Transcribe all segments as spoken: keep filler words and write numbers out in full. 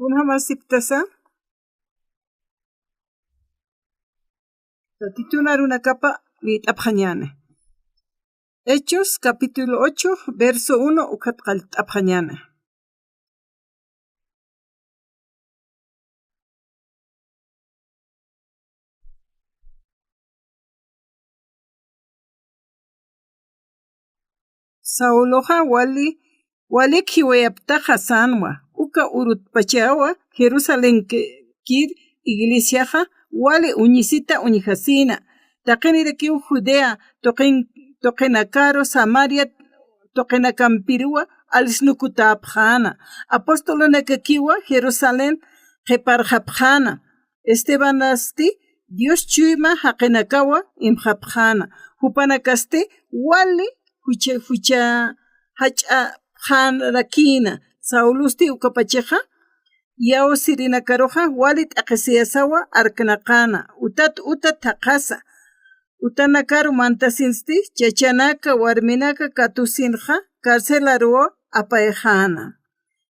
Kunjamasiptasa, Tatitun arunakapa liyt'apxañäni. Hechos, capítulo ocho, verso uno, ukat qallt'apxañäni. Sauloxa wali, walik jiwayaptaxa sänwa, uka urutpachawa Jerusalenki-, kir iglesiaxa wali uñisita uñjasïna, taqinirakiw Judea tuqin-, tuqinakaru Samaria tuqinakampiruwa alisnukutäpxäna. Apostolunakakiwa Jerusalén qhiparxapxäna. Estebanasti Dios chuyma jaqinakawa imxapxäna. Jupanakasti wali jucha, jucha jach'apxänrakïna. Saulosti ukapachaxa yawsirinakaruxa wali t'aqhisiyasawa arknaqäna, utat uta thaqhasa. Utanakaru mantasinsti chachanaka, warminaka katusinxa carcelaruwa apayxäna.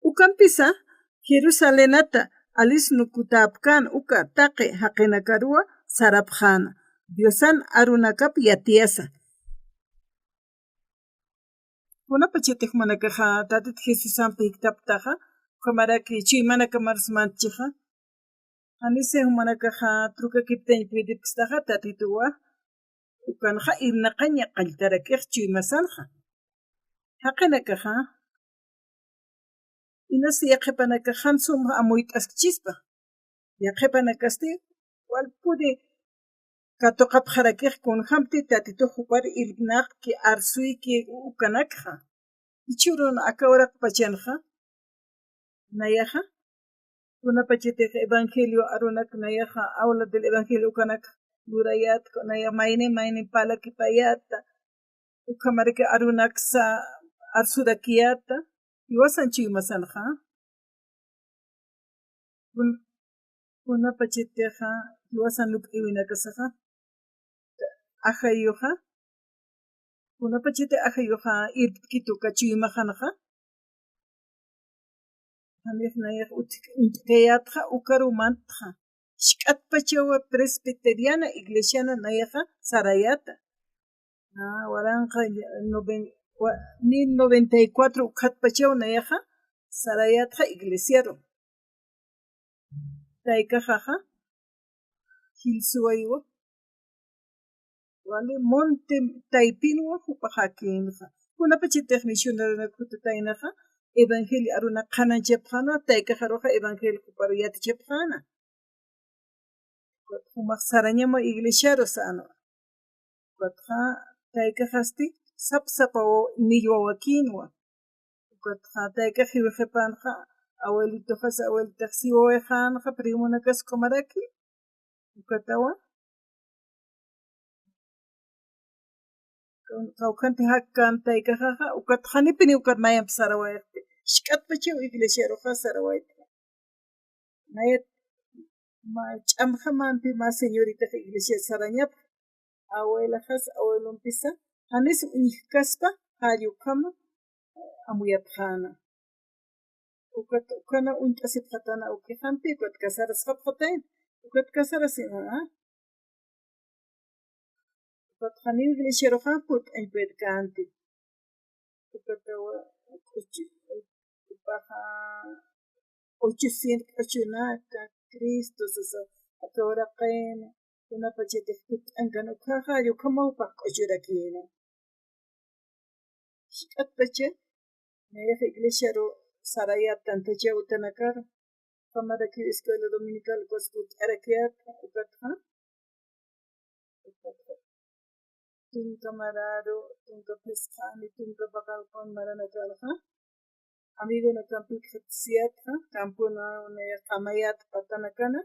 Ukampisa Jerusalenata alisnukutäpkän uka taqi jaqinakaruwa sarapxäna, Diosan arunakap yatiyasa. Kunapachatix jumanakaxa Tatit Jesusampi jiktaptaxa, ukhamaraki chuymanakamaras mantchixa, janisi jumanakaxa trukakiptañ puytipkstaxa Tatituwa, ukanxa irnaqaña qalltarakix chuymasanxa. Jaqinakaxa, inas yaqhipanakax jan sum amuyt'askchispa. Yaqhipanakasti walpuni katuqapxarakix kunjämti Tatitux jupar irnaqki, arsuyki ukanakxa. Jichhürun aka uraqpachanxa, nayaxa, kunapachatix evangelio arunak nayaxa, habla del evangelio ukanak lurayätka, naya mayni mayni parlakipayäta, ukhamaraki arunaksa arsurakiyäta, jiwasan chuymasanxa. Kun-, kunapachatixa jiwasan lup'iwinakasaxa, ajayuxa, kunapachati ajayuxa irptkitu uka chuymaxanxa, janix nayax utjk-, uñt'kayätxa ukaru mantxa. Jisk'atpachawa Presbiteriana Iglesiana nayaxa sarayäta. Ah, waranqa ya-, noven-, wa-, mil noventa y cuatro ukhatpachaw nayaxa sarayätxa iglesiaru. Taykaxaxa jilsuwaywa, wali monte taypinwa jupaxakïnxa. Kunapachatix misioneronak jutataynaxa, evangelio arunak qhanañchapxäna, taykaxaruxa evangelio juparu yatichapxäna. Ukat jumax sarañama iglesiaru sänwa. Ukatxa taykaxasti sap sapa wa-, millwawakïnwa. Ukatxa taykax jiwxipänxa, abuelitoxas, abuelitax siwawayxänxa, primonakas ukhamaraki. Ukatawa. Kawkhanti jakkän taykaxaxa, ukat janipini ukat mayamp sarawayxti. Jisk'atpachaw iglesiaruxa sarawayta. Nayat mä ch'amxamampi mä señoritax iglesia sarañapxa. Abuelaxas, abuelompisa, janis uñjkaspa, jall ukhama amuyapxäna. Ukat, ukhana uñt'asipxatäna awkixampi, ukat casarasxapxatayna, ukat casarasina, ¿ah? Ukat janiw iglesiaruxa purt'añ puedkänti. Ukatawa, uchi-, upaxa, ochocientos q'uchunaka, Cristo sasa, aka uraqin, kunapachatix purt'añkan ukhaxa, ukhamaw upax q'uchurakïna. Jisk'atpacha, nayax iglesiaru sarayät tantachaw utanakaru, ukhamarakiw escuela dominical ukas purt'arakiyät, ukatxa, ukatxa, tunka mararu, tunka phisqani, tunka paqallqun maranakarxa, amigonakampik jitsiyätxa, campona nayax qamayät patanakana,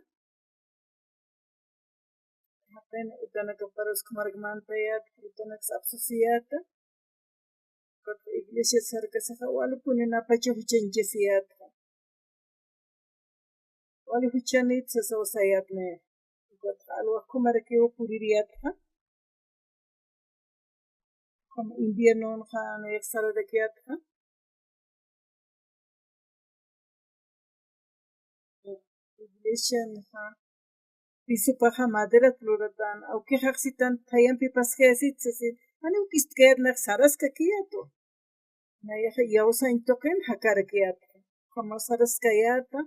jaqin utanakaparus ukhamaraki mantayät, utanaks apsusiyäta. Ukat iglesia sarkasaxa walipuni napacha juchañchasiyätxa. Wali juchanit sasaw sayätni. Ukat alwax ukhamarakiw puririyätxa. Ukham inviernonxa nayax sararakiyätxa. Ishanxa pisupaxa maderat luratan, awkixaxsitan thayampi paskayasitsasin, janiw k'istkayat nax saraskakiyatu. Nayaxa iyawsañ tuqin jakarakiyat. Ukhama saraskayata,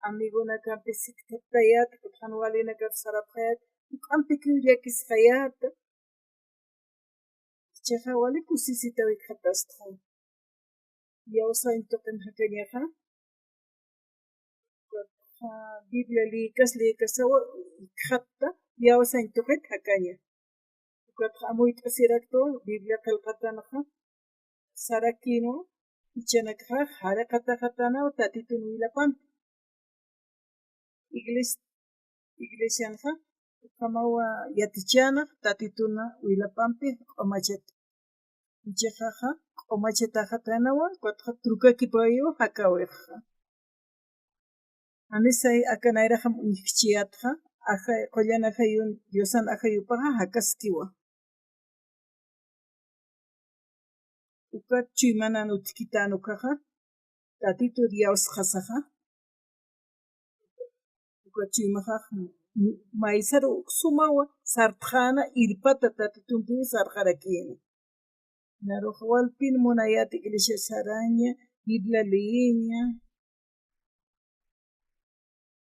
amigonakampi siktaptayat, ukutxa walinakar sarapxayat, juk'ampikiw llakisxayat. Jichhaxa wali kusisitawitxatastxa. Iyawsañ tuqin jakañaxa. Ukatxa Biblia lïkas lïkasawa, ikxatta, iyawsañ tuqit jakaña. Ukatxa amuyt'asiraktu Biblia qillqatanxa sarakïnwa, juchanakaxa jariqataxatanaw Tatitun wilapampi. Igles-, iglesianxa ukhamawa yatichäna Tatitun wilapampi q'umachat. Jichhaxa q'umachataxatanawa, ukatxa trukakipayiw jakawixa. Janisay aka nayraxam uñjkchiyätxa, ajay, qullan ajayun, Diosan ajayupaxa jakaskiwa. Ukat chuymanan utjkitän ukaxa, Tatitur iyawsxasaxa. Ukat chuymaxax maysar sumawa sartxäna irpata Tatitumpiw sarxarakïna. Narux walpin munayät iglesia saraña, Biblia leeña.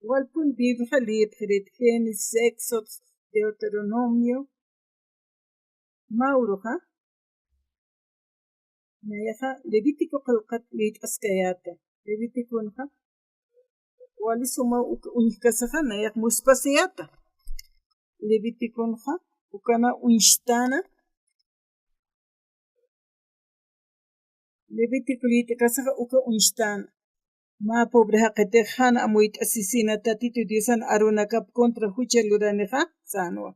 Walpun Bibliaxa leepxirit, Génesis, Éxodo, Deuteronomio. Mä uruxa, nayaxa Levítico qillqat liyt'askayäta. Leviticonxa wali suma uk-, uñjkasaxa nayax muspasiyäta. Leviticonxa ukana uñstana. Levítico liyt'kasaxa uka uñstana. Mä pobre jaqitix jan amuyt'asisina Tatitu Diosan arunakap contra jucha luranixa sänwa.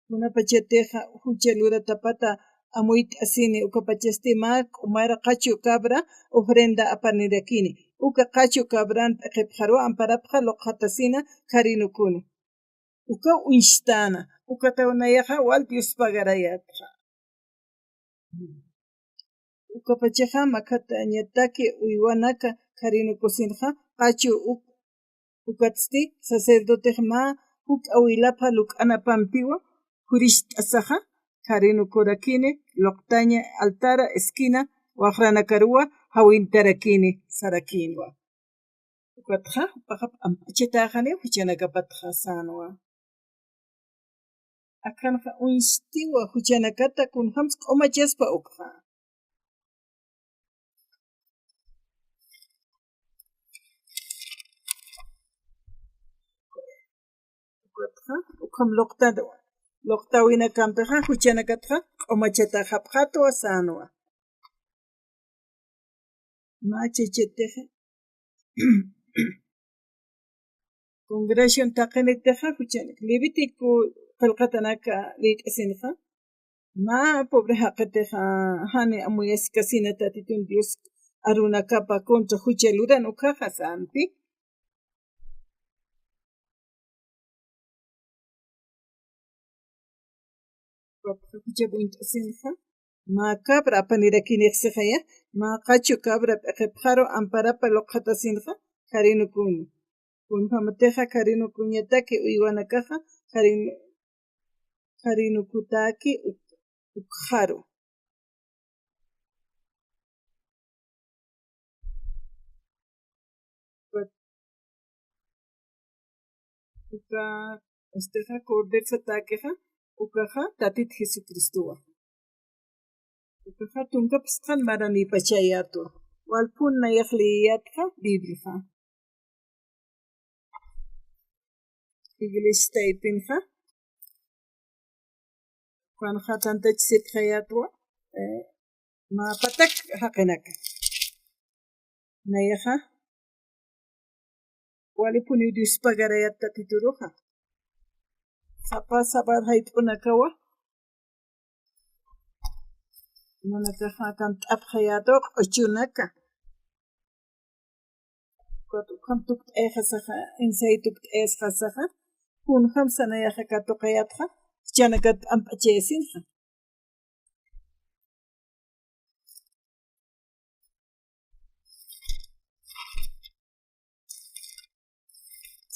Kunapachatixa jucha luratapata amuyt'asini, ukapachasti mä k'umara qachu cabra ofrenda apanirakini. Uka qachu cabran p'iqipxaruw amparapxa luqxatasina kharinukuna. Uka uñstana, ukataw nayaxa wal Dios pagarayätxa. Ukapachaxa makhatañataki uywanaka kharinukusinxa, qachu uk-, ukatsti sacerdotix mä juk'a wilapa luk'anapampiwa juricht'asaxa, kharinukurakini, luqtaña altara esquina waxranakaruwa jawintarakini sarakïnwa. Ukatxa, jupaxa p'amp'achatäxaniw juchanakapatxa sänwa. Akanxa uñstiwa juchanakata kunjams q'umachaspa ukxa. Ukatxa, ukham luqta-, luqtawinakampixa juchanakatxa q'umachatäxapxätwa sänwa. Mä chachatixa congregación taqinitixa, juchan Levítico qillqatanaka liyt'asinxa, mä pobre jaqitixa jani amuyaskasina Tatitun Dios arunakapa contra jucha luran ukaxa sänpi. Juchap uñt'asinxa, mä cabra apanirakini sixaya, mä qachu cabra p'iqipxaru amparapa luqxatasinxa, kharinukuni. Kunjamatixa kharinukuñataki uywanakaxa, kharin-, kharinukutäki uk-, ukxaru. Uka, uka, estixa, cordersatäkixa, ukaxa, Tatit Jesucristowa. Ukaxa, tunka phisqan maranïpachayätwa. Walpun nayax liyiyätxa, Bibliaxa. Iglesia taypinxa, Juanxa tantachasipxayätwa, eh, mä patak jaqinaka. Nayaxa, walipuniw Dios pagarayät Tatituruxa. Sapa sábado jayp'unakawa, nanakaxa kant'apxayätwa q'uchunaka. Ukat ukham tukt'ayxasaxa, ensay tukt'ayasxasaxa, kunjamsa nayaxa katuqayätxa, juchanakat p'amp'achayasinxa.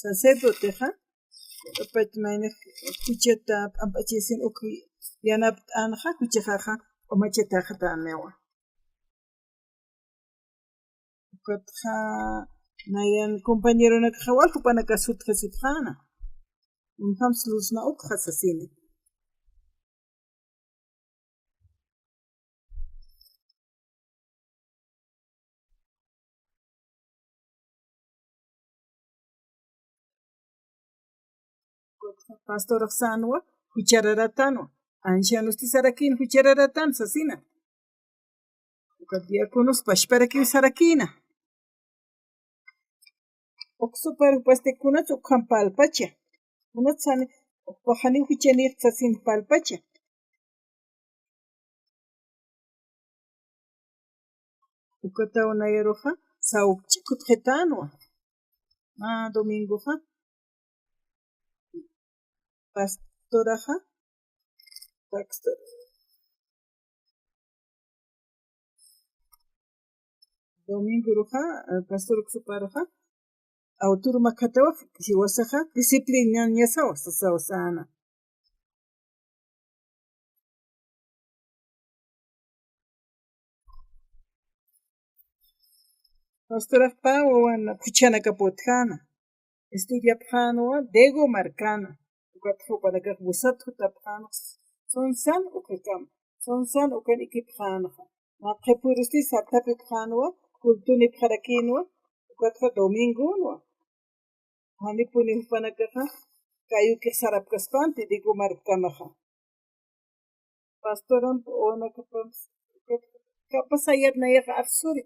sacerdotexa, pach mayni juchata p'amp'achisin uk yanapt'anxa, juchaxaxa q'umachataxataniwa. Ukatxa nayan compañeronakaxa wal jupanakax sutxasipxäna. Ukham slusna ukxa sasini. Pastorax sänwa, juchararatanwa. Ancianosti sarakïn juchararatan sasina. Ukat diáconos pachparakiw sarakïna. Uksuparupasti kunats ukham parlpacha. Kunats jani, ukpa janiw juchanïx sasin parlpacha. Ukataw nayaruxa sawkch'ikut qhitänwa. Mä domingoxa pastoraxa, pastor, domingoruxa, eh, pastor uksuparuxa, autor makatawa jiwasaxa disciplinañasawa sasawa säna. Pastorax pä wawan juchanakap utjäna. Estudiapxänwa Dego markana. Ukat jupanakax busat jutapxänxa. Sonsan ukakam. Sonsan ukan ikipxänxa. Mä qhipürusti sartapipxänwa, cultunipxarakïnwa, ukatxa domingonwa. Janipuni jupanakaxa kayukix sarapkaspänti Dego markamaxa. Pastoramp wawanakapamp kapa sayat nayaxa arsuri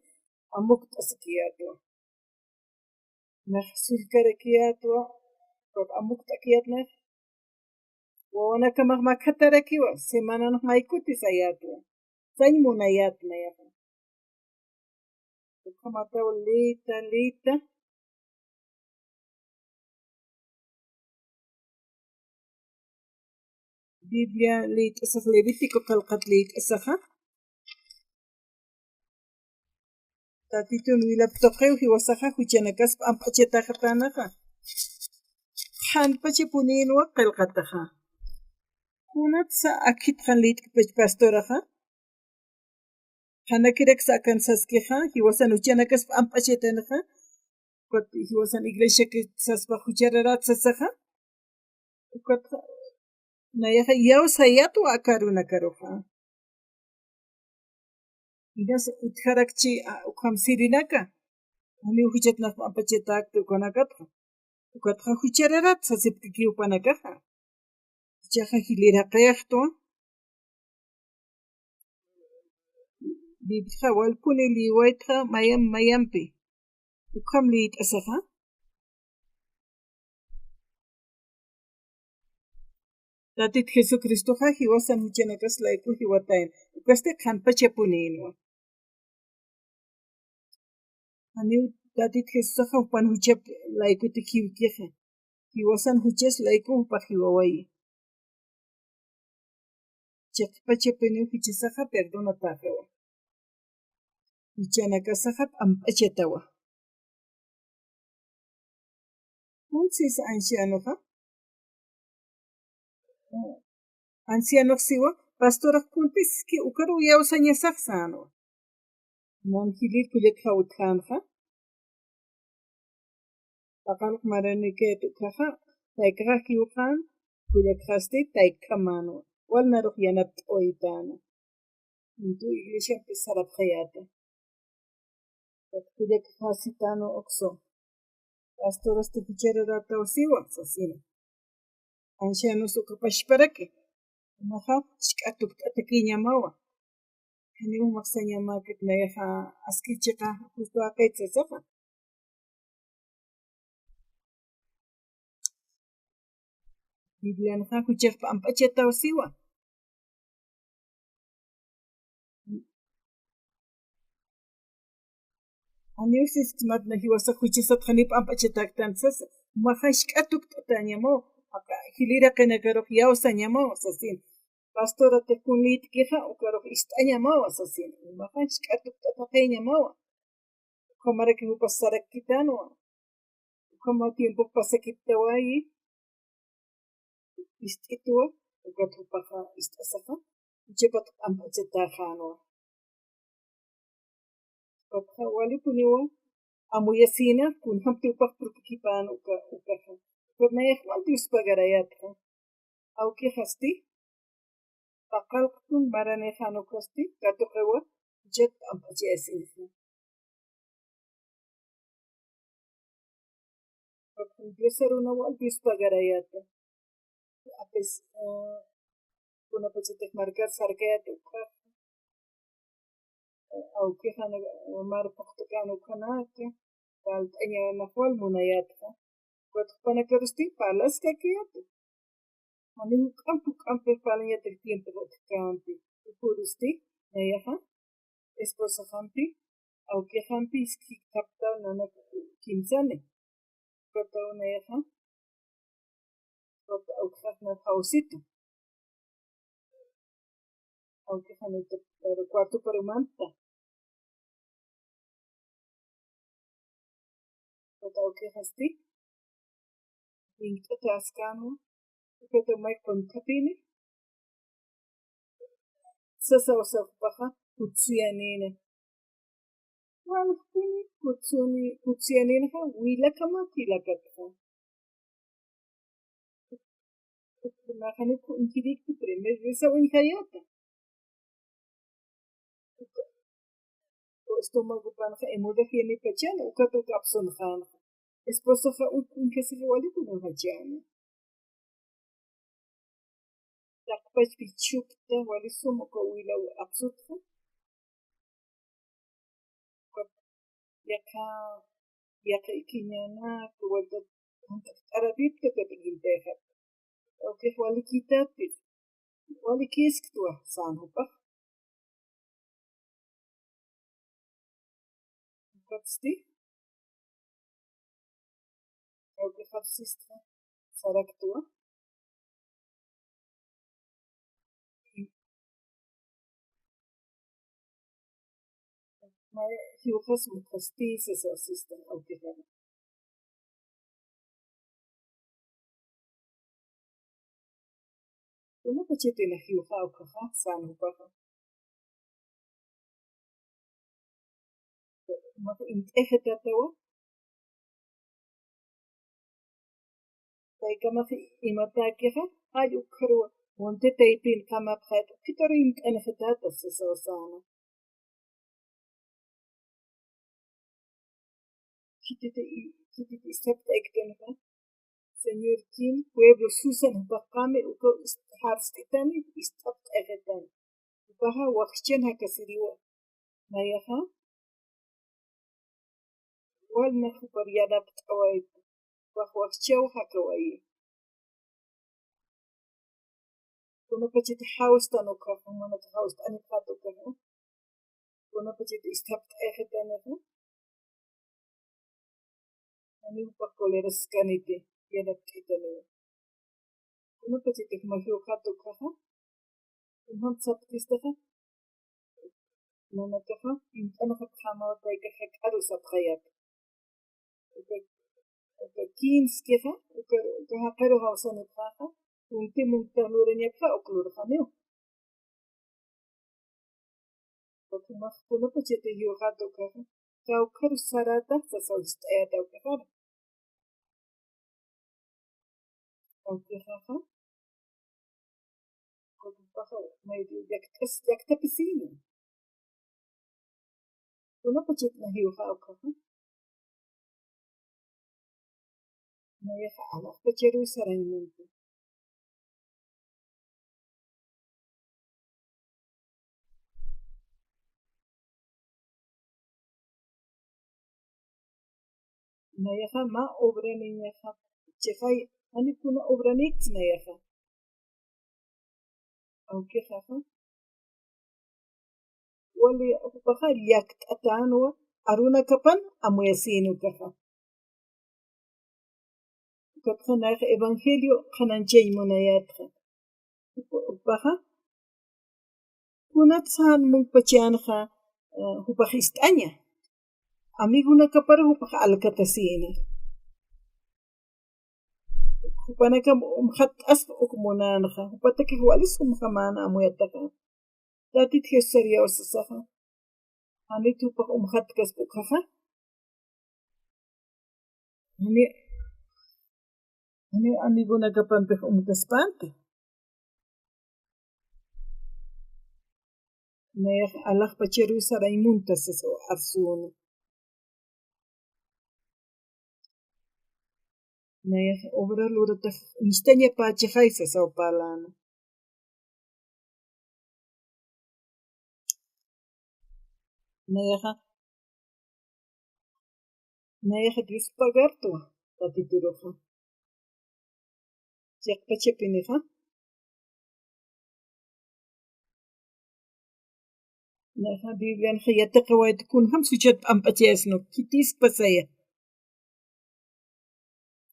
amukt'asikiyätwa. Nax sullkarakiyätwa, amukt'akiyät nax. Wawanakamax makhatarakiwa, semananx maykuti sayätwa. Sañ munayät nayaxa. Ukhamataw liyta, liyta. Biblia liyt'asax, Levítico qillqat liyt'asaxa. Tatitun wilap tuqiw jiwasaxa juchanakas p'amp'achataxatänaxa. Qhanpachapunïnwa qillqataxa. Kunatsa akhitxan liyt'kpach pastoraxa. Qhanakiraksa akan saskixa, jiwasan juchanakas p'amp'achatänaxa. Ukat jiwasan iglesiakit saspa juchararät sasaxa. Ukat nayaxa iyawsayätwa aka arunakaruxa. Inas utjarakchi, a, ukham sirinaka. Janiw juchat nax p'ampachatäkti ukanakatxa. Ukatxa juchararät sasipkiki jupanakaxa. Jichhaxa jilïr jaqïxtwa. Bibliaxa walpuni liwaytxa mayamp mayampi. Ukham liyt'asaxa. Tatit Jesucristoxa jiwasan juchanakas layku jiwatayna. Ukasti qhanpachapunïnwa. Janiw Tatit Jesusaxa jupan juchap laykuti jiwkixa. Jiwasan juchas layku jupax jiwawayi. Chiqpachapuniw juchasaxa perdonatäxiwa. Juchanakasaxa p'amp'achatawa. Kunsis ancianoxa. Ancianox siwa, pastorax kuntis ki ukaru iyawsañasax sänwa. Nan jilïr kullakxa utjänxa. Paqallq maranikeet ukkhaxa, taykaxa jiwxän, kullakxasti taykjamänwa. Wal narux yanapt'awayitäna. Entonces iglesiampi sarapxayäta. Kullakxasitänwa uksu. Pastorasti juchararätaw siwa sasina. Ancianos uka pachparaki. Jumaxa jisk'a tukt'atakiñamawa. Janiw jumax sañamäkit nayaxa aski chiqa justu jaqit sasaxa. Biblianxa juchax p'amp'achataw siwa. Janiw sistmatna jiwasax juchasat janiw p'amp'achatäktan sasa. Jumaxa jisk'a tukt'atäñamaw. Aka jilïr jaqinakarux iyawsañamaw sasin. Pastoratix kun liyt'kixa ukarux ist'añamawa sasin. Jumaxa jisk'a tukt'ataqiñamawa. Ukhamaraki jupas sarakkitänwa. Ukhama tiempo pasakiptawayi, ist'itwa, ukat jupaxa ist'asaxa, chipat q'amp'achatäxänwa. Ukatxa walipuniwa amuyasïna, kunjamti jupax purtukipän uka, ukaxa. Ukat nayax wal Dios pagarayätxa. Awkixasti, paqallqtun maranïxän ukasti, katuqiwa, juchat q'amp'achayasïnxa. Dios arunwa, Dios pagarayäta. Apis, eh, kunapachatix markat sarkayät ukxa, eh, awkixa, eh, mar phuqt'kän ukhanaka, parlt'añänax wal munayätxa. Ukat jupanakarusti parlaskakiyäta. Janiw juk'amp juk'amp parlañatix tiempo utjkänti. Ukürusti, nayaxa, esposaxampi, awkixampi, iskjikxapta, nanak kimsani. Ukat nayaxa, ukat awkixax na jawsitu. Awkixanita, pero cuarto parumanta. Ukat awkixasti, inkt'atäskänwa, ukat may qunthapini, sasa usa jupaxa, kutsuyanïna. Walpuni, kutsuni, kutsuyanïnaxa, wilakama jilakatxa. Naxaniku uñjirikti primer vez uñjayäta. Estomagopanxa hemorragia nipachäna, ukat uk apsunxänxa. Esposaxa uk uñjasixa wali kunjachäna. Taqpach pichhukta, wali sum uka wilaw apsutxa. Ukat yaqha, yaqha ikiñanak, waltat jant'ak t'arapipta, ukat ikiñtayxat. Awkix wali kitätpit, wali kisktwa sän jupax. Ukatsti, awkixar sista saraktwa. Mä jiwxas mutxasti sasa sista awkixar. Kunapachatix jiwxa ukhaxa, sän jupaxa. Mä int'axitatawa. Paykamax imatäkixa, jall ukkharuwa, monte taypin qamapxäta, ukhitaru int'añxitata, sasa sänwa. Khititi, khititi ist'apt'aykitanxa, Señor, kin pueblo susan jupax qami uka ist-, jarst'itani, ist'apt'ayxitani. Jupaxa wakchan jakasiriwa. Nayaxa, walnax jupar yanapt'awayta, jupax wakchaw jakawayi. Kunapachatix jawstan ukhaxa, manat jawst'anipxät ukhaxa. Kunapachatix ist'apt'ayxitanixa. Janiw jupax coleraskaniti, yanapt'itaniwa. Kunapachatix mä jiwxät ukhaxa, kunjam sapxistaxa, nanakaxa, int'anxapxämaw, paykax jak'aru sapxayät. Uka, uka kinskixa, uka, uka jaqaru jawsanipxäxa, kunti munta lurañapxa, uk lurxaniw. Uka jumax kunapachatix jiwxät ukhaxa, kawkharu saräta, sasa ist'ayät awkixar. Awkixaxa, uka jupaxa, mayt'u llakt'as, llaktapisïna. Kunapachatix mä jiwxa ukhaxa. Nayaxa alaxpacharuw sarañanti. Nayaxa mä obranïñaxa, chixay, jani kuna obranïkts nayaxa. Awkixaxa, wali jupaxa llakt'atänwa, arunakapan amuyasïn ukaxa. Ukatxa nayaxa evangelio qhanañchañ munayätxa. Jupaxa, kunat sän munkpachänxa, eh, jupax ist'aña. Amigonakaparu jupax alkatasïna. Jupanakam umxatt'aspa uk munänxa. Jupatakix wali sumjamän amuyataxa. Tatit Jesús sar iyawsasaxa. Janit jupax umxatkaspa ukhaxa. Jani, jani amigonakapampix umkaspänti. Nayax alaxpacharuw sarañ munta sasaw arsüna. Nayax obra luratax uñstañapächixay sasaw parläna. Nayaxa, nayaxa Dios pagartwa, Tatituruxa. Chiqpachapinixa. Nayaxa Biblianxa yatiqawayta kunjam suchat p'amp'achayasnu, khitiskpasaya.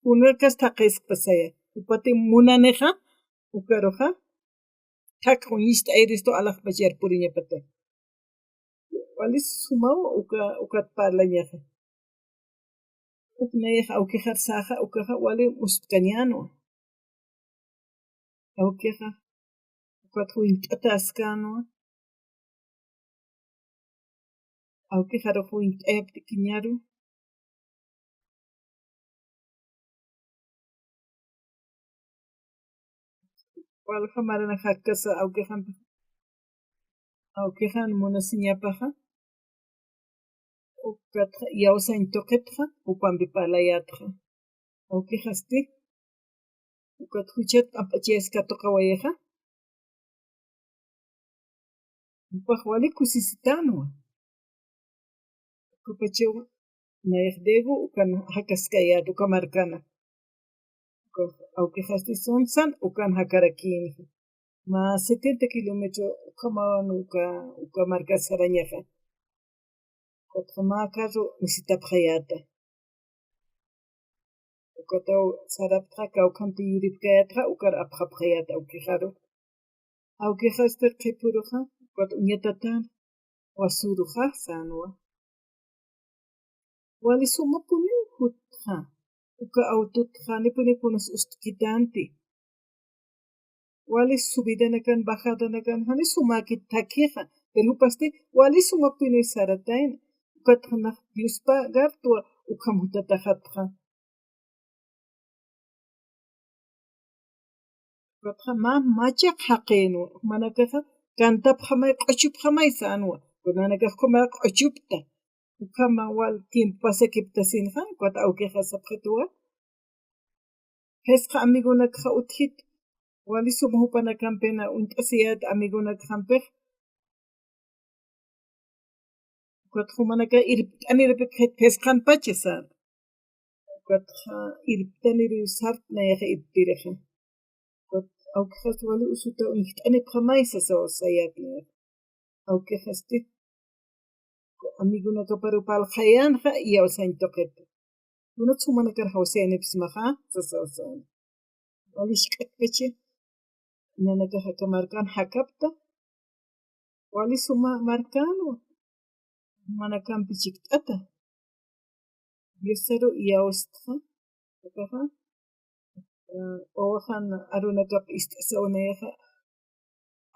Kunakas thaqiskpasaya. Jupati munanixa, ukaruxa, thakhu uñist'ayiristu alaxpachar puriñapata. Wali sumaw uka, ukat parlañaxa. Uk nayax awkixar säxa, ukaxa wali muspkañänwa. Awkixa, ukat juñt'atäskänwa. Awkixarux juñt'ayaptikiñaru. Walja marana jakkasa awkixan, awkixan munasiñapaxa. Ukatxa iyawsañ tuqitxa, jupampi parlayätxa. Awkixasti, ukat juchat p'amp'achayas katuqawayixa. Jupax wali kusisitänwa. Ukapachaw nayax Diego ukan jakaskayät uka markana. Uka awkixasti Sonsan ukan jakarakïnxa. Mä setenta kilómetro ukhamawan uka, uka markas sarañaxa. Ukatxa mä carro necesitapxayäta. Ukataw saraptxa kawkhanti yuripkayätxa, ukar apxapxayät awkixaru. Awkixasti qhipuruxa, ukat uñatatän, wasüruxa sänwa. Wali sumapuniw jutxa, uka awtutxa, janipuni kunas ustkitänti. Wali subidanakan, bajadanakan, jani sumäkit thakhixa, pero jupasti wali sumapuniw saratayna, ukatxa nax Dios pagartwa ukham jutataxatxa. Ukatxa mä machaq jaqïnwa, jumanakaxa kantapxamay, q'uchupxamay sänwa, kunanakax ukhama q'uchupta, ukhama wal tiempo pasakiptasinxa, ukat awkixa sapxituwa. Phisqa amigonakxa utjit, wali suma jupanakampina uñt'asiyät amigonakxampix. Ukat jumanaka irpt'anirapipxit phisqanpacha sän. Ukatxa irptaniriw sart nayaxa irptirixa. Ukat awkixas wali usuta uñjt'anipxamay sasaw sayät nayaxa. Awkixasti amigonakaparu parlxayänxa iyawsañ tuqit. Kunat jumanakar jawsayanipxsmaxa sasaw sän. Wali jisk'atpacha, nanakax aka markan jakapta, wali suma markänwa, manakampi chikt'ata. Diosaru iyawstxa, akaxa, eh, wawaxan arunakap ist'asaw nayaxa,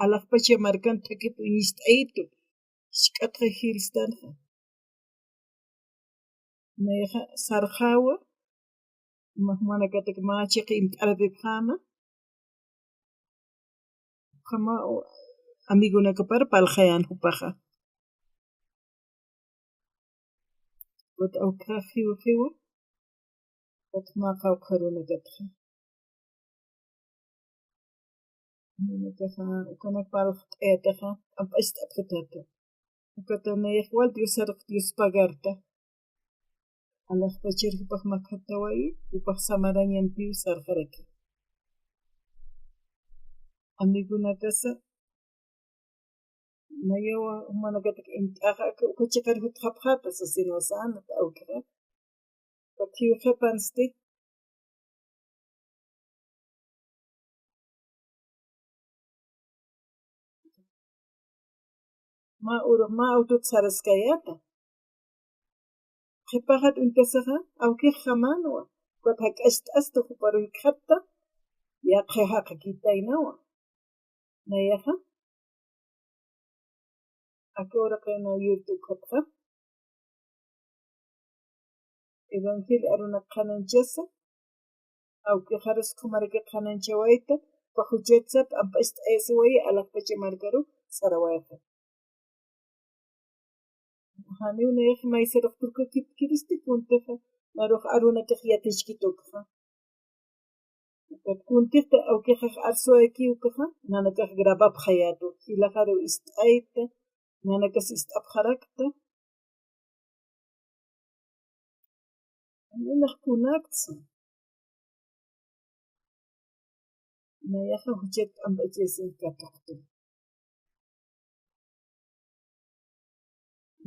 alaxpacha markan thakip uñist'ayitu, jisk'atxa jilstanxa. Nayaxa sarxäwa, mä jumanakatak mä chiqi imt'arapipxäma. Ukhama amigonakapar parlxayän jupaxa. Ukat awkxa jiw jiw, ukat mä qawqha arunakatxa. Ukanakaxa, ukanak parlt'ayataxa, p'amp'acht'apxitata. Ukata nayax wal Diosarux Dios pagarta. Alaxpachar jupax makjatawayi, jupax samarañampiw sarxaraki. Amigonakasa, nayawa jumanakatak imt'axa, aka uka chiqar jutxapxäta sasinwa sänata awkixa. Ukat jiwxapansti. Mä urux, mä awtut saraskayäta. Qhipaxat uñtasaxa, awkixjamänwa. Ukat jak'acht'asta, juparu jikxatta, yaqha jaqakitaynawa. Nayaxa aka uraqina yurt'ukxatxa evangelio arunak qhananchasa, awkixarus ukhamaraki qhananchawayta, uka juchatsat p'amp'acht'ayasiwayi alaxpacha markaru sarawayxa. Janiw nayax maysarux turkakipkiristi kuntixa, narux arunakax yatichkit ukxa. Ukat kuntixta awkixax arsuwayki ukxa, nanakax grabapxayätwa, jilaxaru ist'ayta, nanakas ist'apxarakta. Nanax kunaksa. Nayaxa juchat p'amp'achasin katuqtu.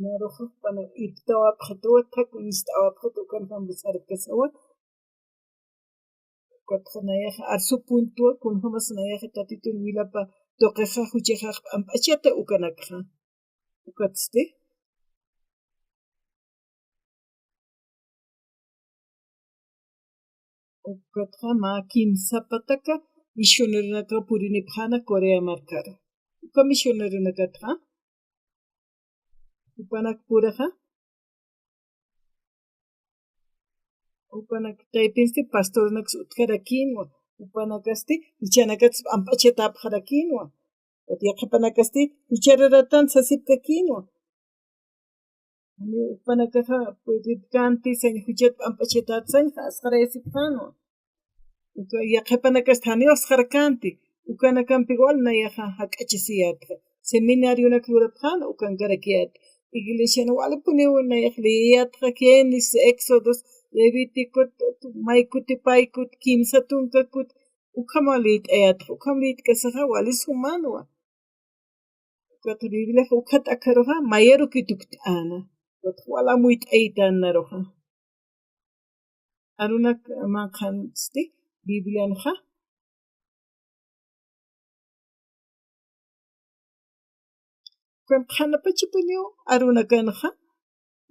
Naruxa pana iptawapxatuwa, thaku ist'awapxatu, ukan jambisarkasawa. Ukatxa nayaxa arsupuntwa, kunjämas nayaxa Tatitun wilapa tuqixa juchaxax p'amp'achata ukanakxa. Ukatsti. Ukatxa mä kimsa pataka misioneronakaw purinipxäna Corea markaru. Uka misioneronakatxa, jupanakpuraxa, jupanak taypinsti pastornakas utjarakïnwa, jupanakasti juchanakats p'amp'achatäpxarakïnwa. Yaqhipanakasti juchararatan sasipkakïnwa. Jupanakaxa purirkänti sañ juchat p'amp'achatäta sañxa asqarayasipxänwa. Uka yaqhipanakasti janiw asqarkänti. Ukanakampiw wal nayaxa jak'achasiyätxa. Seminarionak lurapxän ukankarakiyät. Iglesian walipuniw nayax leeyätxa Génesis, Éxodos, Levíticot, maykut paykut, kimsa tunkakut, ukham liyt'ayätxa, ukham liyt'kasaxa wali sumänwa. Ukat Bibliax ukhat akaruxa mayarukituktäna. Ukat wal amuyt'aytänaruxa. Arunak manqhansti Biblianxa. Ukan qhanapachapuniw arunakanxa.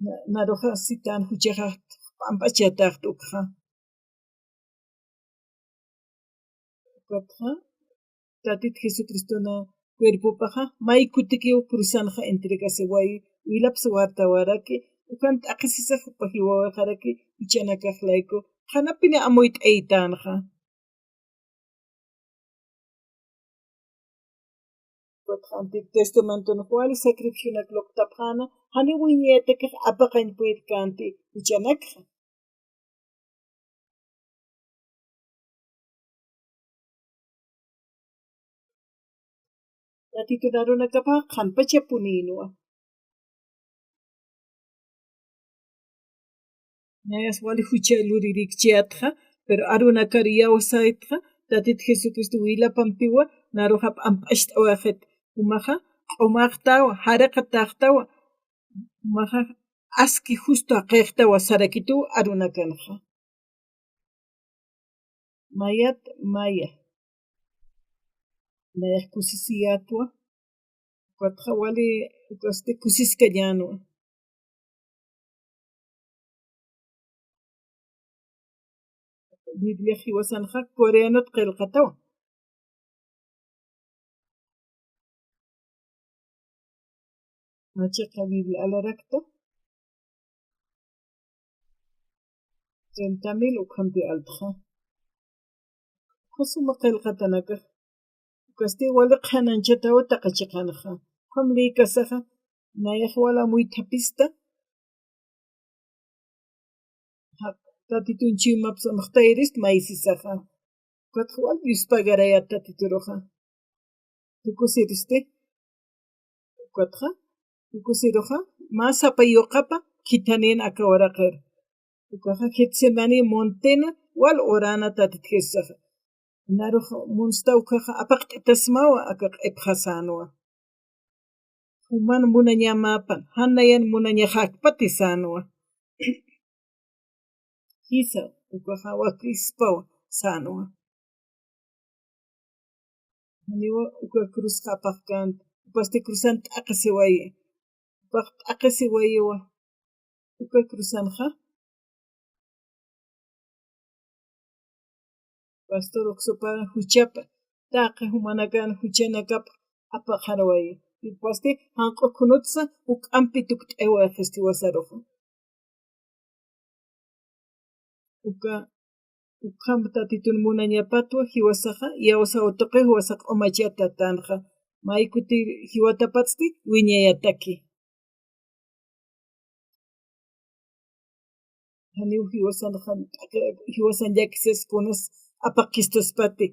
Na-, naruxa sitän juchaxaxt p'amp'achatäxt ukxa. Ukatxa, Tatit Jesucristona cuerpopaxa, maykutikiw cruzanxa entregasiwayi, wilapsa wartawaraki, ukan t'aqhisisax jupa jiwawayxaraki, juchanakax layku, qhanapini amuyt'aytänxa. Ukatxa Antiguo Testamentonx wali sacrificionak luptapxäna, janiw wiñayatakix apaqañ purirkänti juchanakxa. Tatitun arunakapax qhanpachapunïnwa. Nayas wali jucha luririkchiyätxa, pero arunakar iyawsaytxa, Tatit Jesucristo wilapampiwa, naruxa p'amp'acht'awayxit, jumaxa q'umaxtawa, jariqataxtawa, jumaxa aski justo jaqixtawa sarakituw arunakanxa. Mayat maya. Nayax kusisiyätwa. Ukatxa wali, ukasti kusiskañänwa. Biblia jiwasanxa coreanot qillqatawa. Machaqa Biblia alarakta. Treinta mil ukhampi altxa. Uka suma qillqatanakax. Ukasti wali qhananchatawa taqi chiqanxa. Ukham liykasaxa. Nayax wal amuythapista. Tatitun chiwmapsa maqtayrist maysisaxa. Ukatxa wal Dios pagarayät Tatituruxa. Tukusiristi. Ukatxa, tukusiruxa, mä sapa yuqapa khithanin aka uraqir. Ukaxa Getsemaní montena wal urana Tatit Jesusaxa. Narux munsta ukaxa apaqt'itasmawa aka q'ipxasänwa. Juman munañamäpan, jan nayan munañaxäkpati sänwa. Jisa, ukaxa wakispawa sänwa. Janiwa uka cruzxa apaqkänti, upasti cruzan t'aqhisiwayi. Upax t'aqhisiwayiwa. Uka cruzanxa. Pastor uksupa juchapa, taqi jumanakan juchanakap apaqarwayi. Ipasti janq'u khunutsa juk'ampi tukt'aywayxisti jiwasaruxa. Uka, ukham Tatitun munañapatwa jiwasaxa, iyawsaw tuqi jiwasa q'umachata tanxa. May kuti jiwatapatsti wiñayataki. Janiw jiwasan, jiwasan llakisas kunas apakistuspati.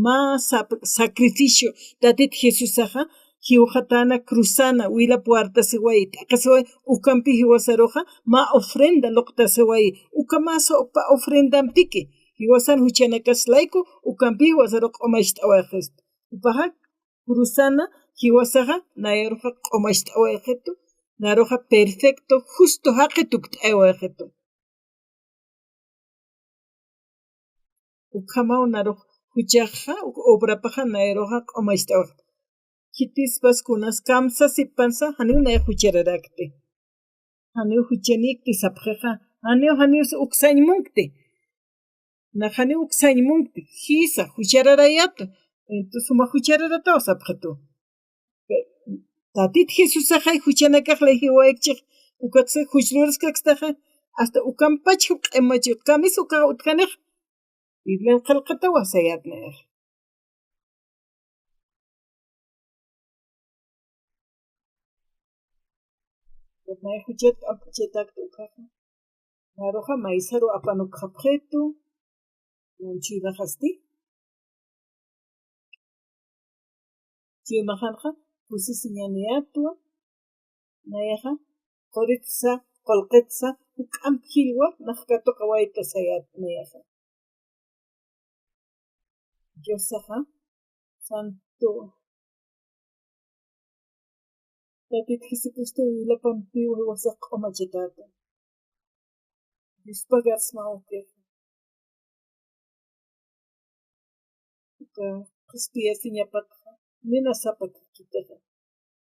Mä sap-, sacrificio, Tatit Jesusaxa, jiwxatana cruzana, wila puertasiwayi, t'aqasiwayi, ukampi jiwasaruxa, mä ofrenda luqtasiwayi, uka mä sopa ofrendampiki, jiwasan juchanakas layku, ukampi jiwasarux q'umacht'awayxist. Jupaxa cruzana, jiwasaxa, nayaruxa q'umacht'awayxitu, naruxa perfecto, justo jaqi tukt'awayxitu. Ukhamaw narux juchaxa, uk obrapaxa, nayaruxa q'umacht'awayxitu. Khitispas kunas kamsasipansa, janiw nayax juchararakti. Janiw juchanikti sapxixa, janiw, janiw uksañ munkti. Nax janiw uksañ munkti, jisa, juchararayatu. Entonces, suma juchararataw sapxitu. Tatit Jesusaxay juchanakax ley jiwaykichix, ukatsa juchluraskakstaxa, hasta ukampach juk'amachu, kamis ukax utjanix, Biblian qillqatawa sayat nayax. Nay juchat amp'achatakta ukaxa. Naruxa maysaru apanukxapxitu. Chuymaxasti. Chuymaxanxa kusisiñaniyatwa. Nayaxa quritsa, qullqitsa, juk'amp jilwa, nax katuqawayta sayat nayaxa. Diosaxa, santo. Tatit Jesucristo wilapampiw jiwasax q'umachatäta. Diospagar smaw ukixa. Uka qhispiyasiñapatxa, minasapakikitixa.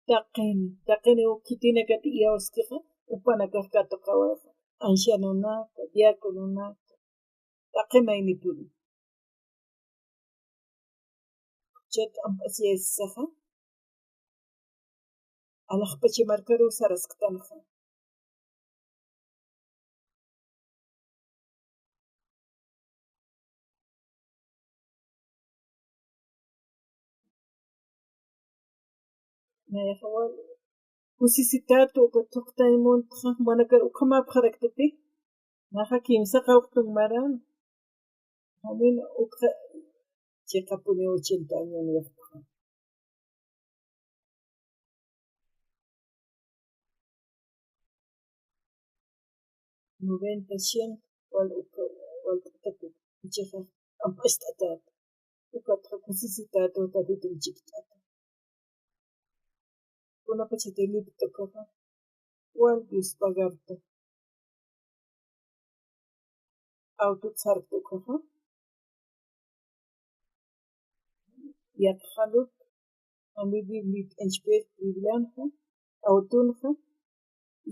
Taqin, taqiniw khitinakat iyawskixa, upanakax katuqawayxa. Ancianonaka, diacononaka, taqi maynipuni. Juchat amp'asiyasaxa, alaxpacha markaruw sarasktanxa. Nayaxa wal kusisitätu, uka thuqtaymuntxa, jumanakar ukhamapxaraktati. Naxa kimsa qawqtun maran. Janin ukxa chiqapuni ochenta años niyaxpaxa. Noventa, cien, wal uka, wal t'atatu, uchixa amp'acht'atat. Ukatxa kusisitätu, Tatitun chikt'ata. Kunapachati lipt'ukaxa, wal Dios pagarta. Autot sarkta ukaxa. Yaqxalut, ambi Biblia t'anchpir, Biblianxa, autonxa,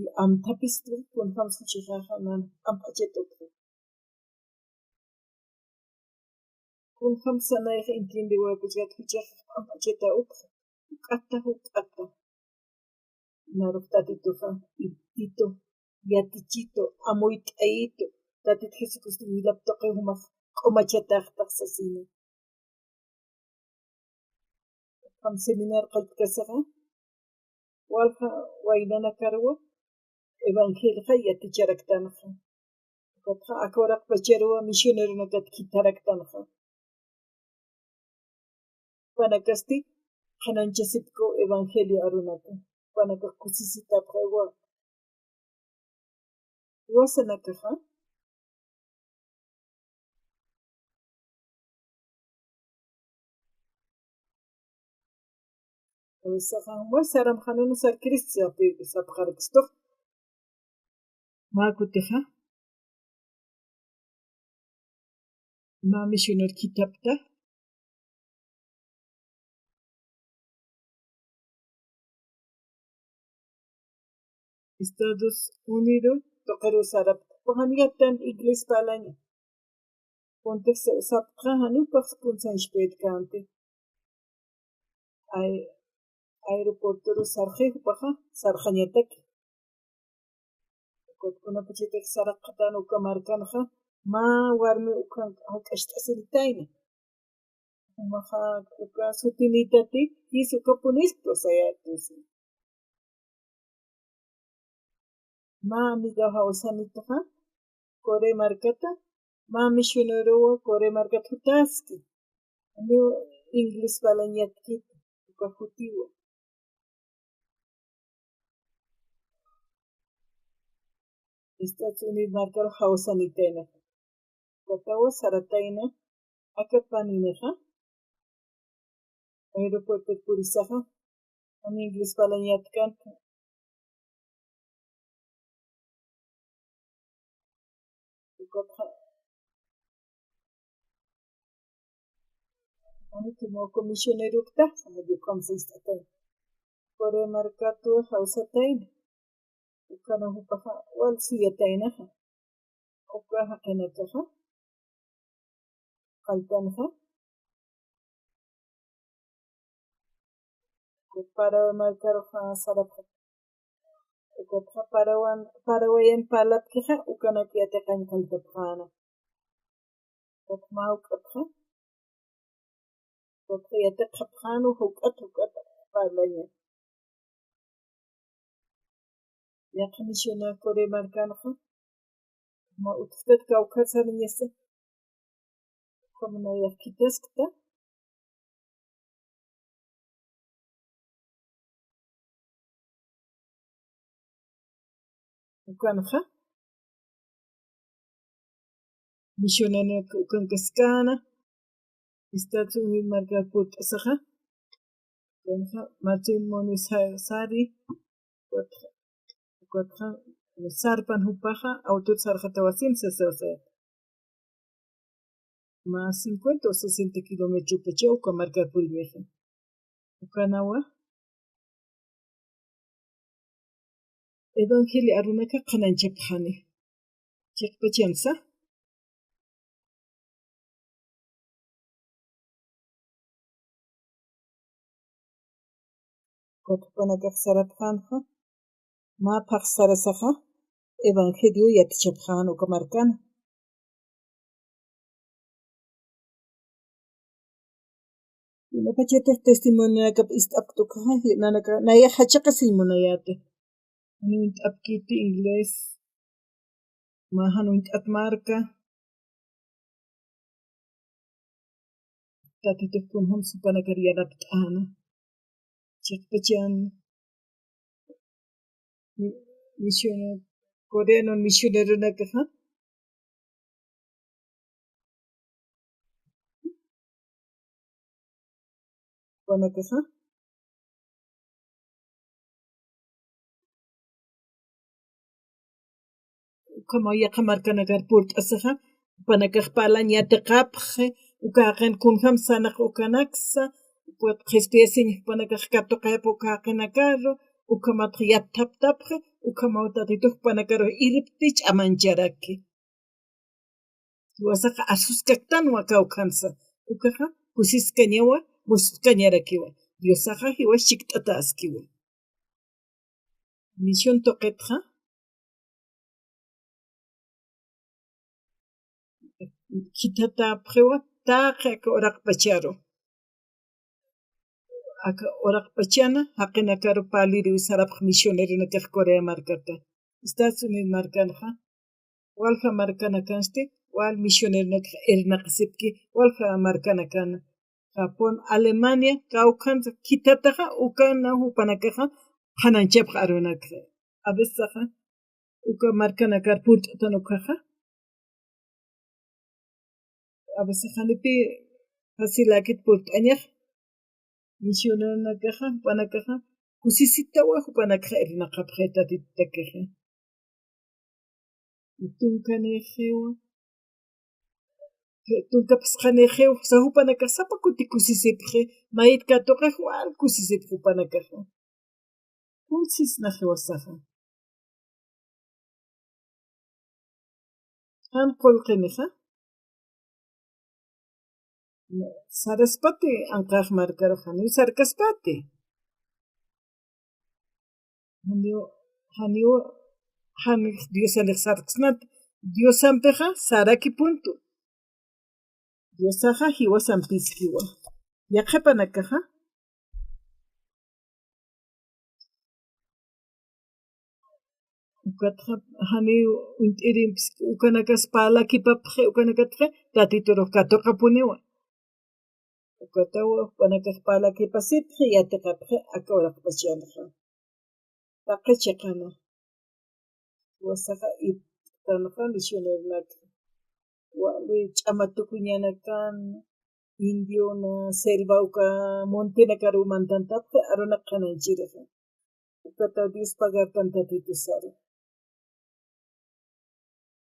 y amthapistri, kunjams juchixaxa nan amp'achat utxa. Kunjamsa nayaxa entiendiwaypachat juchax amp'achata utxa, juk'ata, juk'ata. Narux Tatituxa, Tito, yatichitu, amuyt'ayitu, Tatit Jesucristo wilap tuqi jumax q'umachataxtax sasini. Jam seminar qalltkasaxa, walja waynanakarwa evangelioxa yaticharaktanxa. Ukatxa aka uraqpacharuwa misioneronakat khitharaktanxa. Jupanakasti qhanañchasipkaw evangelio arunaka. Jupanakax kusisitapxaywa. Jiwasanakaxa, jiwasaxa, jiwasaram janunu sarkirist sapxarkistux. Mä kutixa, mä misioner khithapta. Estados Unidos tuqiru sarapta. Ukan yattan inglés parlaña. Kuntix sapxta, janiw pax kunsañchpïtkanti. Ay, aeropuertoru sarxi jupaxa, sarxañataki. Ukat kunapachatix saraqxatän uka markanxa, mä warmi ukan jak'acht'asirtayna. Jumaxa uka sutinïtati, jis ukapunïsktu sayätisi. Mä amigaw jawsanitaxa, Corea markata, mä misionerowa Corea markat jutaski. Janiw inglés parlañatkiti, uka jutiwa. Estados Unidos markaru jawsanitayna. Ukatawa saratayna, aka paninixa aeropuertot purisaxa, jani inglés parlañatkänti. Ukatxa, jani Timor misionerokta, jani ukham sist'atayna. Corea markatwa jawsatayna. Ukan jupaxa wal suyataynaxa. Uka jaqinakaxa, qalltanxa, Paraguay markaruxa sarapxi. Ukatxa Paraguayan, Paraguayan parlapkixa, ukanak yatiqañ qalltapxäna. Ukatxa mä juk'atxa, ukatxa yatiqapxäna, juk'at, juk'at parlaña. Yaqha misionar Corea markanxa, mä utjtat kawkhat sarañasa. Ukham nayax khithaskta. Ukanxa, misioneronak ukankaskänwa, Estados Unidos markar purt'asaxa, ukanxa, matrimonio sa-, sari, ukatxa, ukatxa, sarpan jupaxa, autot sarxatawasin sasawasayat. Mä cincuenta o sesenta kilómetros pacha uka markar puriñaxa. Ukanawa evangelio arunaka qhanañchapxani. Chiqpachansa. Ukatxa jupanakax sarapxänxa, mä phaxs sarasaxa, evangelio yatichapxän uka markan. Kunapachatix testimonionakap ist'apkta ukaxa, nanaka, nayax jachaqasiñ munayäti. Jan uñt'apkiti inglés, mä jan uñt'at marka. Tatitux kunjams jupanakar yanapt'äna. Chiqpachan mi-, misionero, coreano misioneronakaxa, jupanakaxa, ukhamaw yaqha markanakar purt'asaxa, jupanakax parlañ yatiqapxi, uka jaqin kunjams sarnaq ukanaksa, ukat qhispiyasiñ jupanakax katuqayapxi uka jaqinakaru, ukhamatxa yatthaptapxi, ukhamaw Tatitux jupanakaru irpti ch'amañcharaki. Jiwasaxa asuskaktanwa kawkhansa. Ukaxa kusiskañawa, mususkañarakiwa. Diosaxa jiwas chikt'atäskiwa. Misión tuqitxa khithatäpxiwa taqi aka uraqpacharu. Aka uraqpachana jaqinakaru parliriw sarapx misioneronakax Corea markata. Estados Unidos markanxa, walja markanakansti, wal misioneronakax irnaqasipki, walja markanakan. Japón, Alemania, kawkhansa khithataxa, ukana jupanakaxa qhanañchapx arunakxa. A veces axa, uka markanakar purt'atan ukaxa. A veces janipi faciläkit purt'añax, misioneronakaxa, jupanakaxa, kusisitawa jupanakaxa irnaqapxi Tatitutakixa. Tunkanïxiwa, tunka phisqanïxiw, sa jupanakax sapa kuti kusisipxi, mayit katuqix wal kusisipxi jupanakaxa. Kunsisnax jiwasaxa. Jan qullqinixa, Saraspati anqax markaru, janiw sarkaspati. Janiw, janiw, janix Diosanix sarksnat. Diosampixa saraki punto. Diosaxa jiwasampiskiwa. Yaqhipanakaxa. Ukatxa janiw uñt'irimpis ukanakas parlakipapxi, ukanakatxa Tatiturux katuqapuniwa. Ukatawa jupanakax parlakipasipxi, yatiqapxi, aka uraqpachanxa. Taqi chiqana. Jiwasaxa iptanxa misioneronaka. Wali ch'ama tukuñanakan, indiona, selva uka montenakaruw mantantapxi arunak qhanañchirixa. Ukataw Dios pagartan Tatitusari.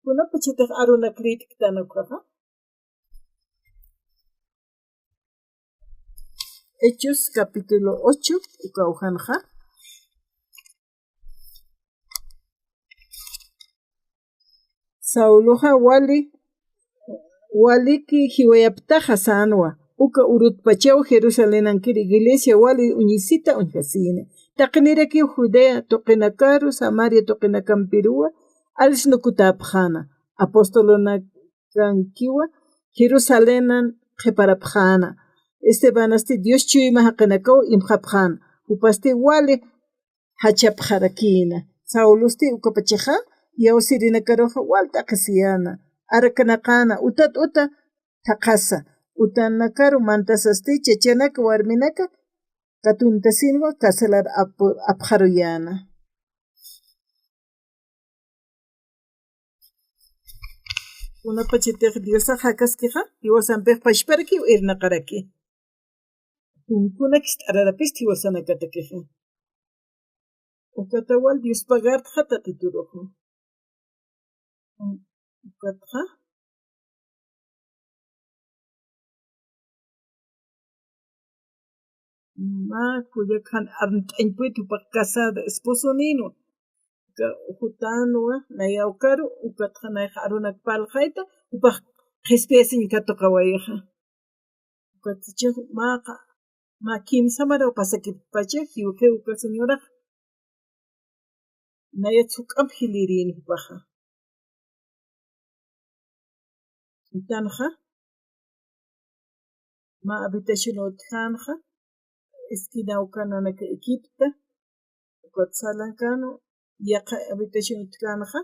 Kunapachatix arunak lït'ktan ukaxa. Hechos capítulo ocho, uka ujanxa. Sauloxa wali, waliki jiwayaptaxa sänwa, uka urutpachaw Jerusalenankir iglesia wali uñisita uñjasïna. Taqinirakiw Judea tuqinakaru, Samaria tuqinakampiruwa, alsnukutäpxäna. Apostolonakankiwa Jerusalenan qhiparapxäna. Estebanasti Dios chuyma jaqinakaw imxapxäna. Jupasti wali jachapxarakïna. Saulosti ukapachaxa iyawsirinakaruxa wal t'aqhisiyäna. Araknaqäna, utat uta thaqhasa. Utanakaru mantasasti chachanak warminak katuntasinwa carcelar ap-, apxaruyäna. Kunapachatix Diosax jakaskixa, jiwasampix pachparakiw irnaqaraki. Kunkunak ist'ararapisti jiwasanakatakixa. Ukata wal Dios pagartxa Tatituruxa. Ukatxa. Mä kullaka jan arnt'añpuyt jupax casada esposonïnwa. Uka jutänwa, nayawkaru, ukatxa nayax arunak parlxayta, jupax qhispiyasiñ katuqawayixa. Ukatxa mä, mä kimsa maraw pasakippacha, jiwxi uka señorax. Nayat juk'amp jilïrin jupaxa. Utanxa, mä habitación utjänxa, esquina uka nanaka equipta, ukat salankänu, yaqha habitación utjänxa,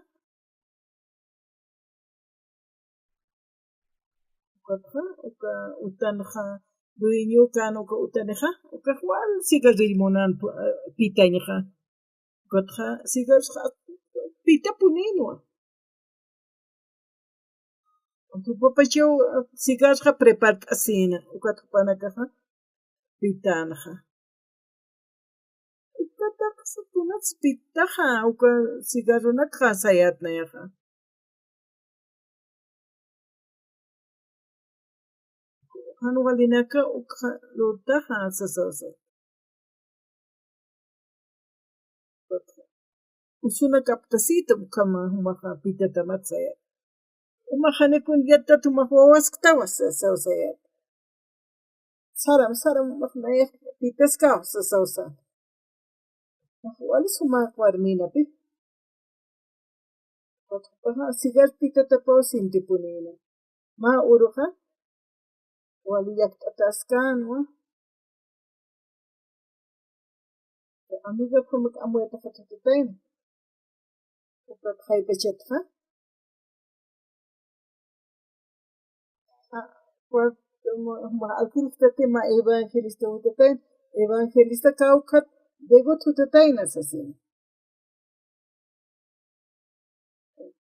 ukatxa, uka utanxa, dueñokänu uka utanixa, ukax wal cigarrillo munan pu-, pitañxa. Ukatxa, cigarroxa pitapunïnwa. Jupapachaw cigarroxa prepart'asïna, ukat jupanakaxa pitänxa. Ukatxa kunats pitaxa, uka cigarronakxa sayät nayaxa. Jan walinaka ukxa lurtaxa sasawsa. Usunak aptasïta ukhama jumaxa pitatamat sayät. Jumax janikun yattat jumax wawasktawa sasawsayät. Saram, saram, jumax nayax pitaskawa sasawsa. Jumax wali suma warmïnapi. Ukatxa jupaxa cigarro pitatapaw sintipunïna. Mä uruxa wali llakt'ataskänwa. Amiga, ukhamax amuyataxat jutatayna. Ukat jaypachatxa. Alquiltati mä evangelista jutatayna. Evangelista kawkhat degot jutatayna sasina.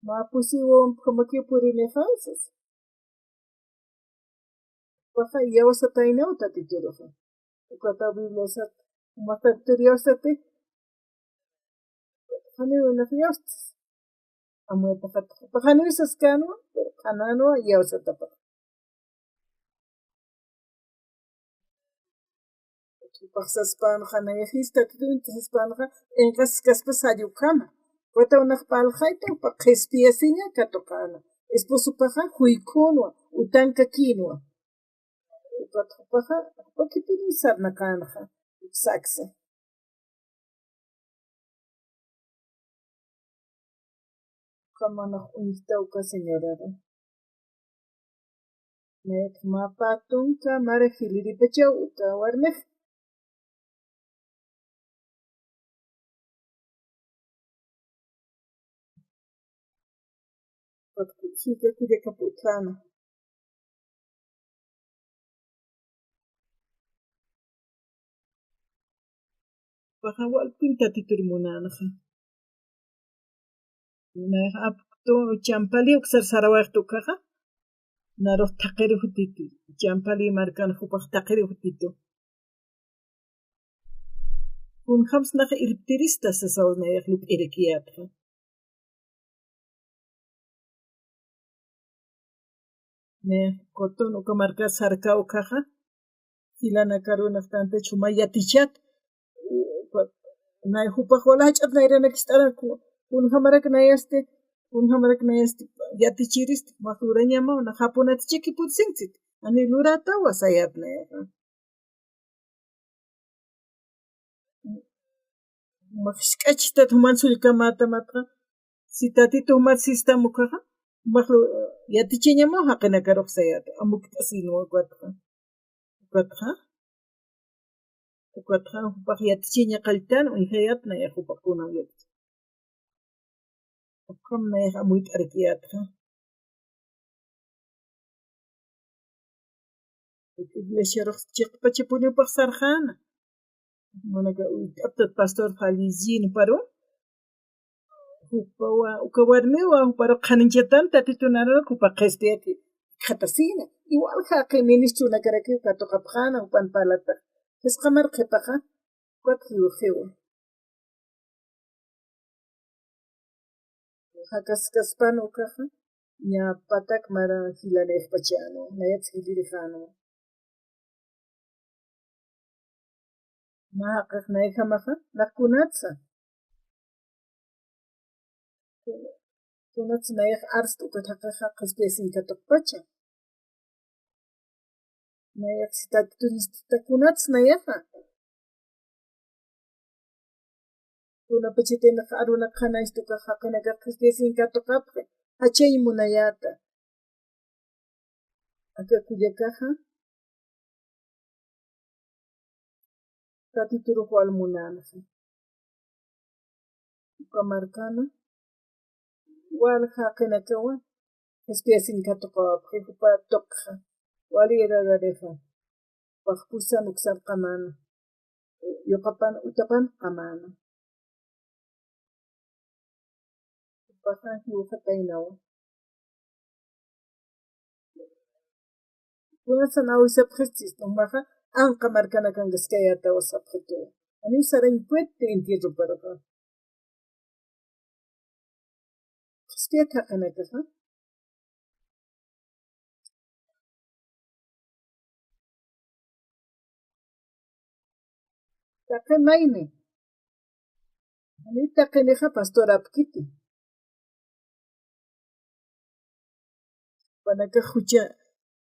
Mä pusi wawan ukhamakiw purinixa sas. Jupaxa iyawsataynaw Tatituruxa. Ukataw Bibliasat, jumax Tatitur iyawsati. Janiw nax iyawstas. Amuyataxat, jupax janiw saskänwa, pero qhanänwa iyawsatapax. Jupax saspänxa, nayaxis Tatitun saspänxa, inqaskaspa sari ukhama. Ukataw nax parlxayta, jupax qhispiyasiña katuqäna. Esposopaxa juykünwa, utankakïnwa. Ukat jupaxa, jupa khitinï sarnaqänxa, uksaksa. Ukamanax uñjta uka señoraru. Mayat mä pä tunka mara jiliripachaw uka warmix. Ukat kullaka kullakap utjäna. Jupaxa walpin Tatitur munänxa. Nayax apktu Champali uksar sarawayxta ukaxa. Narux thaqhiri jutitu. Champali markan jupax thaqhiri jutitu. Kunjams nax irptirista sasaw nayax lup'irakiyätxa. Nayax Cotón uka marka sarkaw ukaxa, jilanakaru nax tantach juma yatichat, nay jupax wala jach'at nayranak ist'aran, ku-, kunjamarak nayasti, kunjamarak nayasti yatichiristi, mä lurañamaw, nax japunat chiki pursinksit, jani luratawa sayat nayaxa. Max jisk'achtat juman sullkamäta matxa, si Tatitu jumat sistam ukaxa, max yatichañamaw jaqinakarux sayäta, amukt'asinwa ukatxa. Ukatxa, ukatxa, jupax yatichaña qalltan, uñjayät nayax jupax kunaw yaticha. Ukham nayax amuyt'arakiyätxa. Iglesiarux chiqpachapuniw paxsarxäna. Manaka uñt'aptat pastor Fallillín juparu. Jupawa, uka warmiwa, juparu qhanañchatan Tatitu narunak jupa qhispiyat jikxatasina. Igual jaqi ministronakarakiw katuqapxäna, jupan parlata. Jisqamar qhipaxa, ukat jiwxiwa. Jakaskaspan ukaxa, ña patak mara jilanïxpachänwa, nayats jilirixänwa. Mä jaqix nayjamaxa, nax kunatsa. Kunatsa nayax arst ukat jaqixa qhispiyasin katuqpacha. Nayax si Tatitur jist'ta kunats nayaxa. Kunapachatï nax arunak qhanañchta ukax jaqinakax qhispiyasin katuqapxi, jachañ munayäta. Aka kullakaxa, Tatiturux wal munänxa. Uka markana, wal jaqinakawa, qhispiyasin katuqawapxi, jupa tuqxa, wali irararixa, paqpusan uksan qamäna, yuqapan utapan qamäna. Jupaxa jiwxataynawa. Kunatsan awisapxistis, jumaxa, anqa markanakankaskayätawa sapxitu. Janiw sarañ puedti entierroparuxa. Qhispiyat jaqinakaxa. Taqi mayni. Jani taqinixa pastor apkiti. Jupanakax jucha,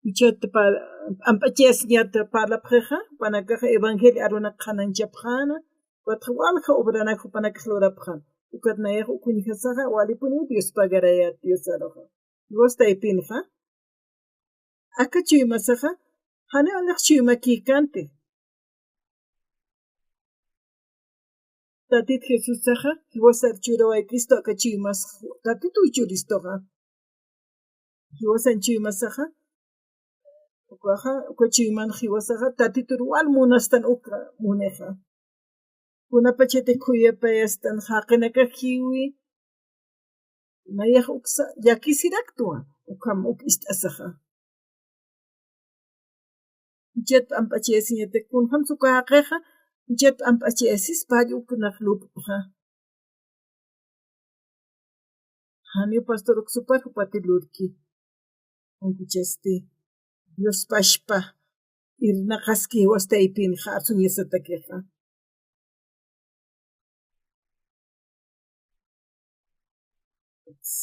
juchat par-, p'amp'achayasiñat parlapxixa, jupanakax evangelio arunak qhanañchapxäna, ukatxa walja obranak jupanakax lurapxäna. Ukat nayax uk uñjasaxa, walipuniw Dios pagarayät Diosaruxa. Dios taypinxa. Aka chuymasaxa, jani alix chuymakïkänti. Tatit Jesusaxa, jiwasar churawaykistu aka chuymas, Tatitu churistuxa. Jiwasan chuymasaxa, ukaxa, uka chuyman jiwasaxa, Tatitur wal munastan uka munixa. Kunapachati khuyapayastan jaqinakakiwi, nayax uksa llakisiraktwa, ukham uk ist'asaxa. Juchat p'amp'achayasiñatak kunjamsa uka jaqixa, juchat p'amp'achayasis pach uknaq lup'xa. Janiw pastor uk supar jupati lurki. Juchasti Dios pachpa irnaqaski jiwas taypinxa arsuñasatakixa.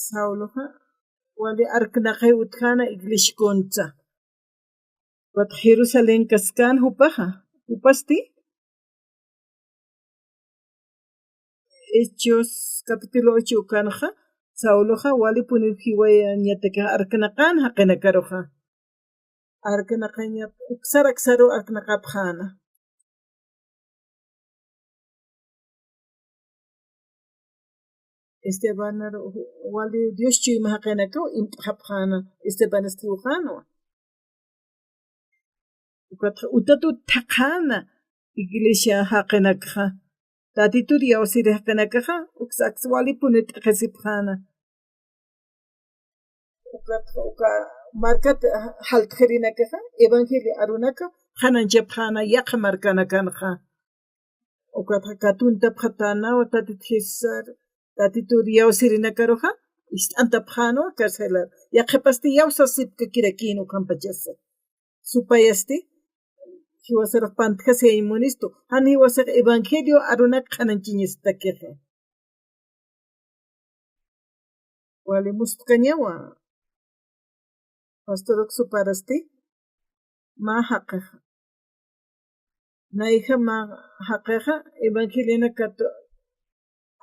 Sauloxa wali arknaqay utjäna iglesia kuntsa. Ukat Jerusalén kaskan jupaxa, jupasti Hechos capítulo ocho ukanxa, Sauloxa wali punir jiwayañatakixa arknaqan jaqinakaruxa. Arknaqaña uksar aksaru arknaqapxäna. Esteban wali Dios chuyma jaqinakaw imp'xapxäna, Esteban iskiwxänwa. Ukatxa utat utthaqxäna iglesia jaqinakxa. Tatitur yawsiri jaqinakaxa, uksaks wali puni t'aqhisipxäna. Ukatxa uka markat jaltxirinakaxa, evangelio arunaka qhanañchapxäna yaqha markanakanxa. Ukatxa katuntapxatänawa Tatit Jesusar, Tatitur yawsirinakaruxa, ist'antapxänwa carcelar. Yaqhipasti yawsasipkakirakïn ukhampachasa. Supayasti, jiwasarux pantjasiyañ munistu, jan jiwasix evangelio arunak qhanañchiñastakixa. Wali muspkañawa. Pastoruk suparasti, mä jaqixa. Nayja mä jaqixa, evangelionak katu,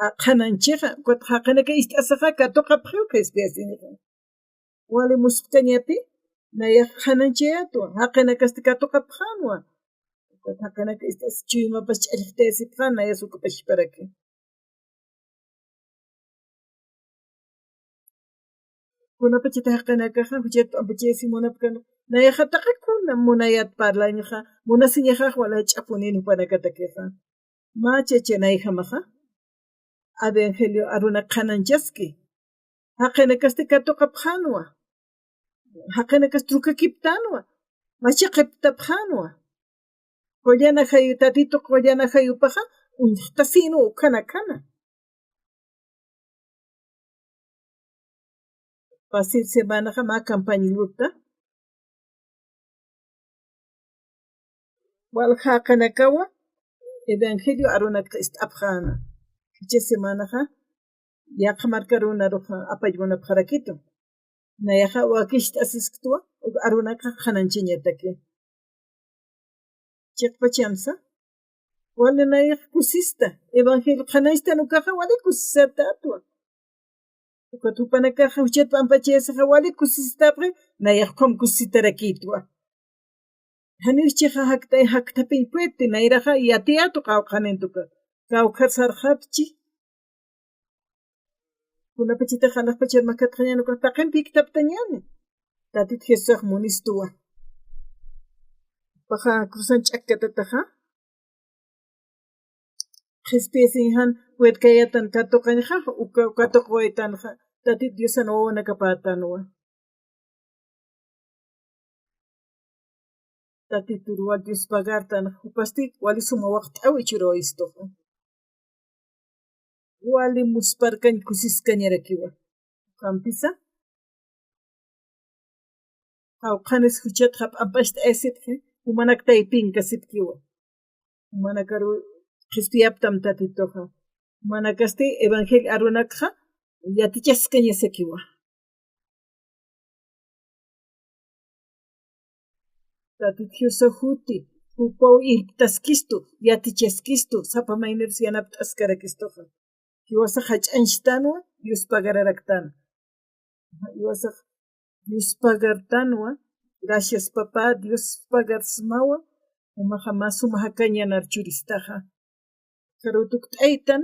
a, qhanañchixa, ukat jaqinaka ist'asixa katuqapxiw qhispiyasinixa. Wali muspkañapi, nayax qhanañchayätwa, jaqinakasti katuqapxänwa. Ukat jaqinaka ist'as chuymapas ch'allxtayasipxän, nayas ukapachparaki. Kunapachati jaqinakaxa, juchat p'ampachayasi munapkän, nayaxa taqi kuna munayät parlañxa, munasiñaxax wali jach'apunin jupanakatakixa. Mä chacha nayjamaxa, evangelio arunak qhanañchaski. Jaqinakasti katuqapxänwa. Jaqinakas trukakiptänwa. Machaqiptapxänwa. Qullana jayu, Tatitu qullana jayupaxa, uñjtasïnwa ukhanakhana. Pasir semanaxa mä campaña lurta. Walja jaqinakawa evangelio arunakxa ist'apxäna. Jichha semanaxa yaqha marka arunaruxa apach munapxarakitu. Nayaxa wakicht'asisktwa, uk arunakxa qhanañchañataki. Chiqpachamsa, wali nayax kusista, evangelio qhanañchtan ukaxa wali kusisatätwa. Ukat jupanakaxa juchat p'ampachayasixa wali kusisistapxi, nayax ukham kusisitarakïtwa. Janir chixa jaktay, jaktapiñ puedti, nayraxa yatiyätu qawqhanin tuka. Kawkhar sarxapchi. Kunapachati qalaxpachar makatxañäni, uka taqimpi jiktaptañäni. Tatit Jesusax munistuwa. Paxa cruzan ch'akkatataxa. Qhispiyasiñ jan puedkayätan katuqañxa, uka, katuqawaytanxa, Tatit Diosan wawanakapätanwa. Tatitur wal Dios pagartan, jupasti wali suma waqt'awi churawistuxa. Wali musparkañ kusiskañarakiwa. Ukampisa, qawqhanis juchat jap'ampachta ayasipxi, jumanak taypinkasipkiwa. Jumanakaru qhispiyaptam Tatituxa. Jumanakasti evangelio arunakxa yatichaskañasakiwa. Tatit Jesusa juti, jupaw irptaskistu, yatichaskistu, sapa maynirus yanapt'askarakistuxa. Jiwasax jach'añchtänwa, Dios pagararaktan. Jiwasax Dios pagartanwa, gracias papá, Dios pagarsmawa, umaxa mä suma jakañanar churistaxa. Karutukt'aytan,